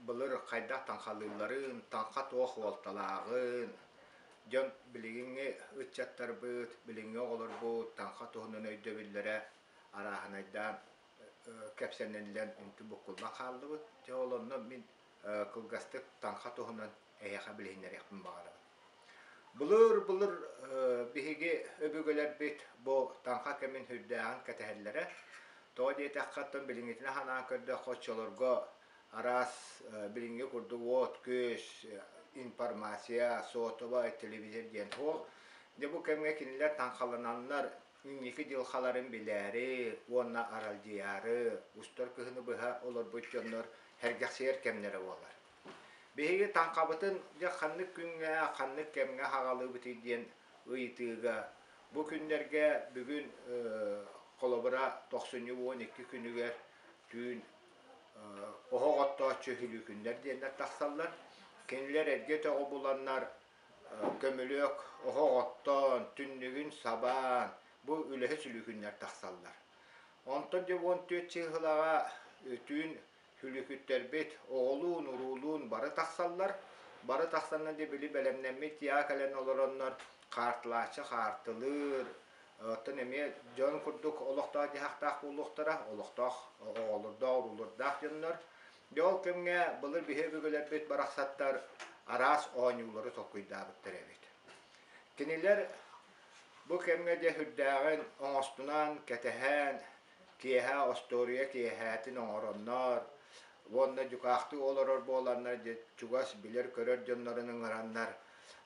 Былыр хайдах таҥхалыылларын, таҥха туох суолталааҕын, дьон билигиҥҥи ыччаттарбыт, билиҥҥи оҕолорбут таҥха туһунан өйдөбүллэрэ арааһынайдаан кэпсэниллэн үнтү буккуллан хааллыбыт. Дьэ ол онно мин кылгастык таҥха туһунан эһиэхэ билиһиннэриэхпин баҕарабын. Былыр-былыр биһиги өбүгэлэрбит бу таҥха кэмин сүрдээҕин кэтэһэллэрэ. Тоҕо диэтэххэ, оттон билиҥҥитинэ санаан көрдөххө, оччолорго араас билиҥҥи курдук уот-күөс, информация, сотовай телевизор диэн суох. Дьэ бу кэмҥэ кинилэр таҥхалананнар инники дьылҕаларын билээри уонна аралдьыйаары устар кыһыны быһа олорбут дьоннор сэргэхсийэр кэмнэрэ буолар. Биһиги таҥхабытын дьэ ханнык күҥҥэ, ханнык кэмҥэ хаҕалыыбытый диэн ыйытыыга бу күннэргэ бүгүн холобура тохсунньу 12 күнүгэр түүн оһох оттооччу үһүлүүкүннэр диэннэр тахсаллар. Кинилэр эргэ өтөҕү буланнар көмүлүөк оһох оттоон, түннүгүн сабаан бу үлэһит сүлүүкүннэр тахсаллар. Онтон дьэ 14 чыыһылаҕа түүн Сүлүкүттэрбит оҕолуун-уруулуун бары тахсаллар. Бары тахсаннар дьэ били бэлэмнэммит тиа кэлэн олороннор хаартылааччы хаартылыыр, оттон эмиэ дьон курдук олохтоох дьаһахтаах буолуохтара, олохтоох оҕолордоох, уруулардаах дьоннор. Дьэ ол кэмҥэ былыр биһи өбүгэлэрбит барахсаттар араас оонньуулары толкуйдаабыттар эбит. Кинилэр бу кэмҥэ дьэ сүрдээҕин оҥостунан, кэтэһэн, Киэһэ остуоруйа киэһээтин оҥороннор уонна дьукаахтыы олорор буоланнар дьэ чугас билэр-көрөр дьоннорун ыҥыраннар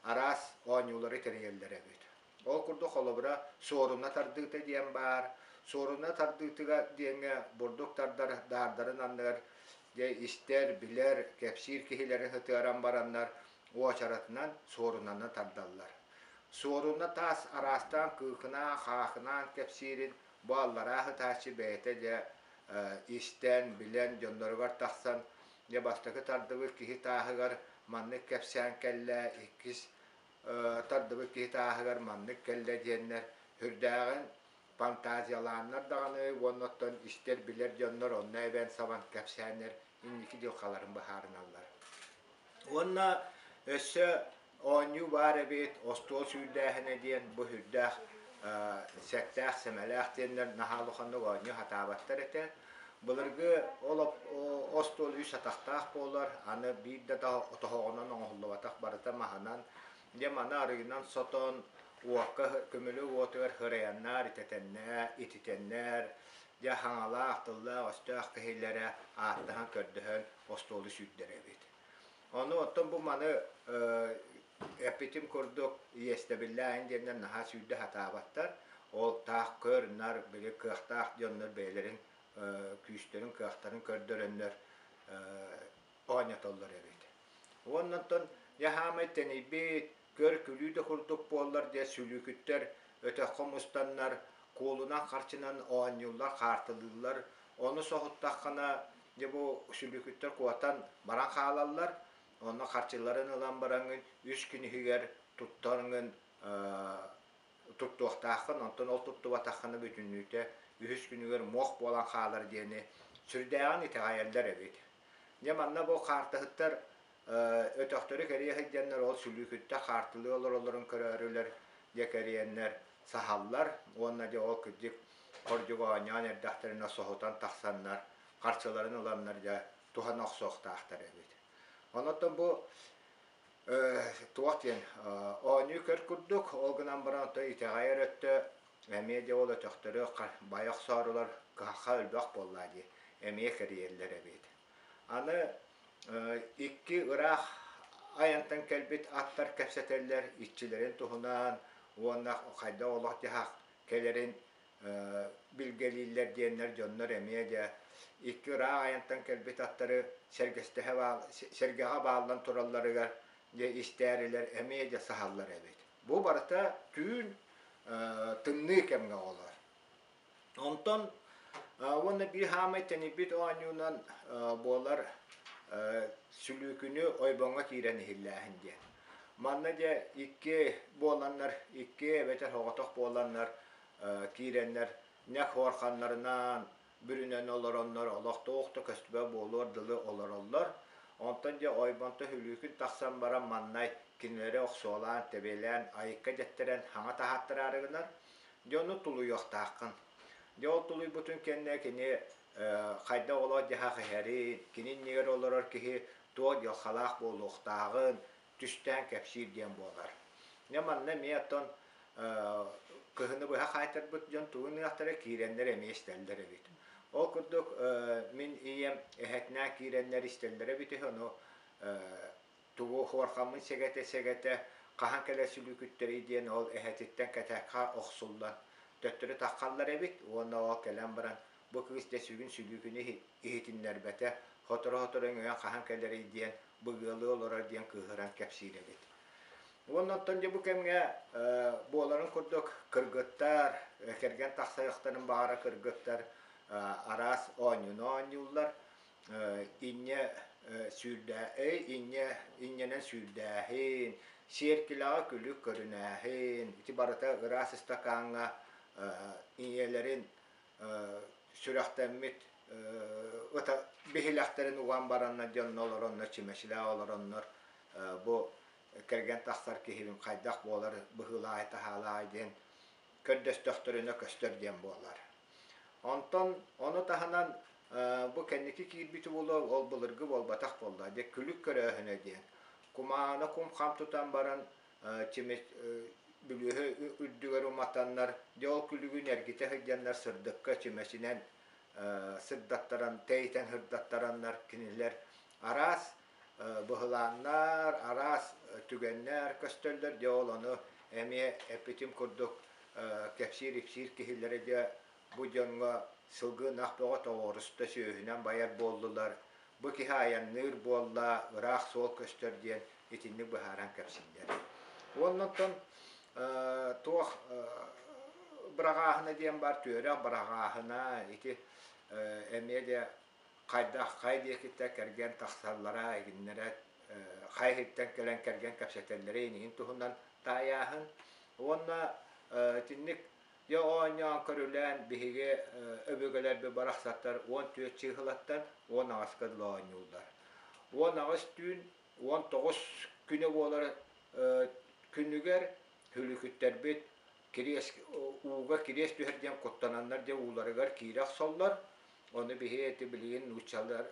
араас оонньуулары тэрийэллэр эбит. Ол курдук холобура суоруна тардыыта диэн баар. Суоруна тардыытыга диэҥҥэ бурдук тардар даардарын анныгар дьэ истэр, билэр, кэпсиир киһилэрин сытыаран бараннар уочаратынан суорунаны тардаллар. Суоруна таас араастаан кыыкынаан, хаахынаан кэпсиирин Бу аллараа сытааччы бэйэтэ дьэ истэн, билэн, дьонноругар тахсан, дьэ бастакы тардыбыт киһи тааһыгар маннык кэпсээн кэллэ, иккис тардыбыт киһи тааһыгар маннык кэллэ диэннэр сүрдээҕин фантазиялааннар даҕаны уонна оттон истэр-билэр дьоннор онно эбэн-сабан кэпсээннэр инники дьылҕаларын быһаарыналлар. Уонна өссө оонньуу баар эбит, остуол сүүрдээһинэ диэн бу сүрдээх сэттээх-сэмэлээх диэннэр наһаа улаханнык оонньуу сатаабаттар этэ. Былыргы ол остуол үс атахтаах буолар, аны биир да тоһоҕонон оҥоһуллубатах барыта маһынан, дьэ маны арыынан сотон, уокка көмүлү уотугар хырайаннар, итэтэннэр, ититэннэр, дьэ хаҥалаах, тыллаах-өстөөх киһилэрэ ааттаһан көрдөһөн остуолу сүүрдэр эбит. Ону оттон бу маны эппитим курдук иэстэбиллээһин диэннэр наһаа сүүрдэ сатаабаттар. Ол таах көр-нар били кыахтаах дьоннор бэйэлэрин күүстэрин, кыахтарын көрдөрөннөр оонньотоллор эбит. Уонна оттон дьэ хаамай тэнийбит, көр-күлүү да курдук буоллар дьэ сүлүүкүттэр өтөххө мустаннар, куолунан харчынан оонньууллар, хаартылыыллар. Ону соһуттаххына дьэ бу сүлүүкүттэр куотан баран хаалаллар. Онно харчыларын ылан бараҥҥын үс күн иһигэр туттарыҥын туттуохтааххын, онтон ол туттубатаххына бүтүннүүтэ үһүс күнүгэр муох буолан хаалар диэни сүрдээҕин итэҕэйэллэр эбит. Дьэ манна бу хаартыһыттар өтөхтөрү кэрийэ сылдьаннар ол сүлүүкүттэр хаартылыы олороллорун көрөөрүлэр дьэ кэрийэннэр саһаллар уонна дьэ ол кырдьык хордьук оонньоон эрдэхтэринэ соһутан тахсаннар харчыларын ыланнар дьэ туһана охсуохтаахтар эбит. Онон бу туох диэн оонньуу көр курдук ол гынан баран оттон итэҕэйэр өттө эмиэ дьэ ол өтөхтөрү бай охсоорулар кыһалҕа элбэх буоллаа дии эмиэ кэрийэллэр эбит. Аны икки ыраах айантан кэлбит аттар кэпсэтэллэр иччилэрин туһунан уонна хайдах олох-дьаһах кэлэрин билгэлииллэр диэннэр дьоннор эмиэ дьэ икки ыраах айантан кэлбит аттары сэргэстэһэ сэргэҕэ бааллан туралларыгар дьэ истээрилэр эмиэ дьэ саһаллар эбит. Бу барыта түүн тымныы кэмҥэ оҕолор. Онтон уонна биир хаамай тэнийбит оонньуунан буолар сүлүүкүнү ойбоҥҥо киирэн иһиллээһин диэн. Манна дьэ икки буоланнар, икки эбэтэр соҕотох буоланнар киирэннэр нэх хуорханнарынан, бүрүнэн олороннор олох туох да көстүбэт буолуор дылы олороллор. Онтон дьэ ойбонто хүлүүкүн тахсан баран маннай кинилэри охсуолаан, тэбиэлээн, айыкка дьэттэрэн хаҥа таһааттараары гынар. Дьону тулуйуохтааххын. Дьэ ол тулуйбутун кэннэ кини хайдах олох-дьаһах иһэрин, кини иннигэр олорор киһи туох дьылҕалаах буолуохтааҕын түстээн кэпсиир диэн буолар. Дьэ манна эмиэ оттон кыһыны быһа хаайтарбыт дьон тугун ыахтара киирэннэр эмиэ истэллэр эбит. Ол курдук мин ийэм эһэтинээн киирэннэр истэллэр эбит үһү, ону тугу хуорхаммын сэгэтэ-сэгэтэ хаһан кэлэр сүлүүкүттэрий диэн ол эһэтиттэн кэтэххэ охсуллан төттөрү таххаллар эбит уонна ол кэлэн баран бу кыыс дьэ сүгүн сүлүүкүнү иһитиннэрбэтэ сотору-сотору өҥөйөн хаһан кэлэрий диэн быгыалыы олорор диэн кыыһыран кэпсиир эбит. Уонна оттон дьэ бу кэмҥэ буоларын курдук кыргыттар, кэргэн тахсайыахтарын баҕара кыргыттар араас оонньууну оонньууллар. Инньэ сүүрдээ инньэ инньэнэн сүүрдээһин, сиэркилэҕэ күлүк көрүнээһин, ити барыта ыраас ыстакааҥҥа ийэлэрин сүрэхтэммит ыта биһилэхтэрин уган бараннар дьонно олороннор чүмэчилээх олороннор бу кэргэн тахсар киһибин хайдах буолар быһыылаай таһаалаай диэн көрдөстөхтөрүнэ көстөр диэн буолар. Онтон ону таһынан бу кэнники киирбит уолу ол былыргы буолбатах буолла дьэ күлүк көрөөһүнэ диэн кумааны кум-хам тутан баран бүлүүһэ үрдүгэр уматаннар, дьэ ол күлүгүн эргитэ сылдьаннар сырдыкка чүмэчинэн сырдаттаран, тэйитэн сырдаттараннар кинилэр араас быһылааннар, араас түгэннэр көстөллөр. Дьэ ол ону эмиэ эппитим курдук кэпсиир-ипсиир киһилэрэ дьэ бу дьоҥҥо сылгы ынах бөҕө тоҕуоруста сүөһүнэн байар буоллулар, бу киһи айанныыр буолла, ыраах суол көстөр диэн итинник быһааран кэпсииллэр. Уонна оттон туох быраҕааһына диэн бар түөрэх быраҕааһына ити эмиэ де хайдах хай диэкиттэн кэргэн тахсаллара игиннэрэ хай иһиттэн кэлэн кэргэн кэпсэтэллэрэ инигин туһунан таайааһын уонна итинник Дьэ оонньоон көрүлээн биһиги өбүгэлэрбит барахсаттар 14 чыыһылаттан 18-ка дылы оонньууллар. 18 түүн 19 күнэ буолар күнүгэр хүлүкүттэрбит кириэс ууга кириэс түһэр диэн куттананнар дьэ ууларыгар киирэ охсоллор. Ону биһи ити билигин нууччалар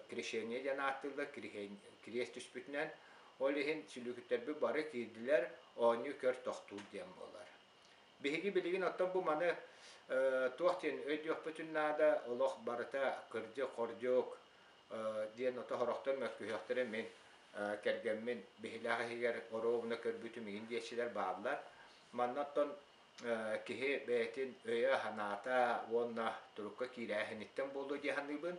крещение диэн ааттыыллар, кириэс түспүтүнэн. Ол иһин сүлүкүттэрбит бары киирдилэр, оонньуу көр тохтуур диэн буолар. Биһиги билигин оттон бу маны туох диэн өйдүөхпүтүн наада, олох барыта кырдьык-хордьук диэн ото сорохтор мөккүһүөхтэрэ мин кэргэммин биһилэх иһигэр оруобуна көрбүтүм игин диэччилэр бааллар. Манна оттон киһи бэйэтин өйө-санаата уонна турукка киирээһиниттэн буолуо дии саныыбын.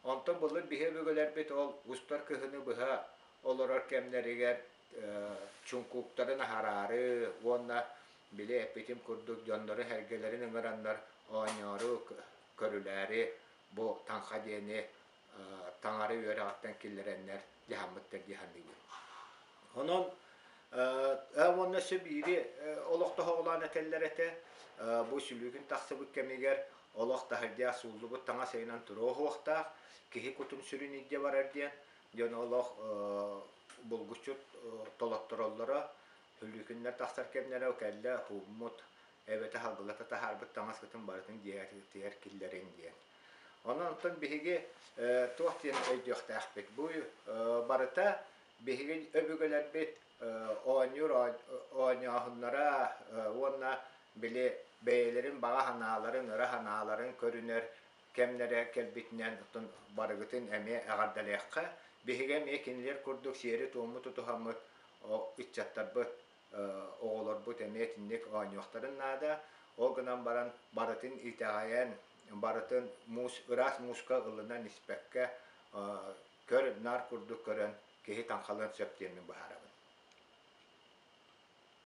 Онтон былыр биһи өбүгэлэрбит ол устар кыһыны быһа олорор кэмнэригэр чуҥкуктарын аһараары уонна били эппитим курдук дьоннору-сэргэлэрин ыҥыраннар оонньоору, көрүлээри бу таҥха диэни таҥара үөрэҕиттэн киллэрэннэр дьаһаммыттар дии саныыбын. Онон уонна өссө биири олох тоһоҕолоон этэллэр этэ бу сүлүүкүн тахсыбыт кэмигэр олох таһырдьа сууллубут таҥас ыйынан туруо суохтаах, киһи кутун сүрүн илдьэ барар диэн дьон олох булгуччу толоттороллоро, сүлүүкүннэр тахсар кэмнэрэ кэллэ уһууммут эбэтэ салгылата таһаарбыт таҥаскытын барытын дьиэтигэр киллэриҥ диэн. Онон оттон биһиги туох диэн өйдүөхтээхпит? Бу барыта биһиги өбүгэлэрбит оонньуур оонньооһуннара уонна били бэйэлэрин баҕа санааларын, ыра санааларын көрүнэр кэмнэрэ кэлбитинэн оттон барыгытын эмиэ эҕэрдэлиэххэ. Биһиги эмиэ кинилэр курдук сиэри-туому тутуһаммыт ыччаттарбыт, оҕолорбут эмиэ итинник оонньуохтарын наада. Ол гынан баран барытын итэҕэйэн, барытын муус, ыраас мууска ылынан испэккэ, көр-нар курдук көрөн киһи таҥхалыан сөп диэммин быһаарабын.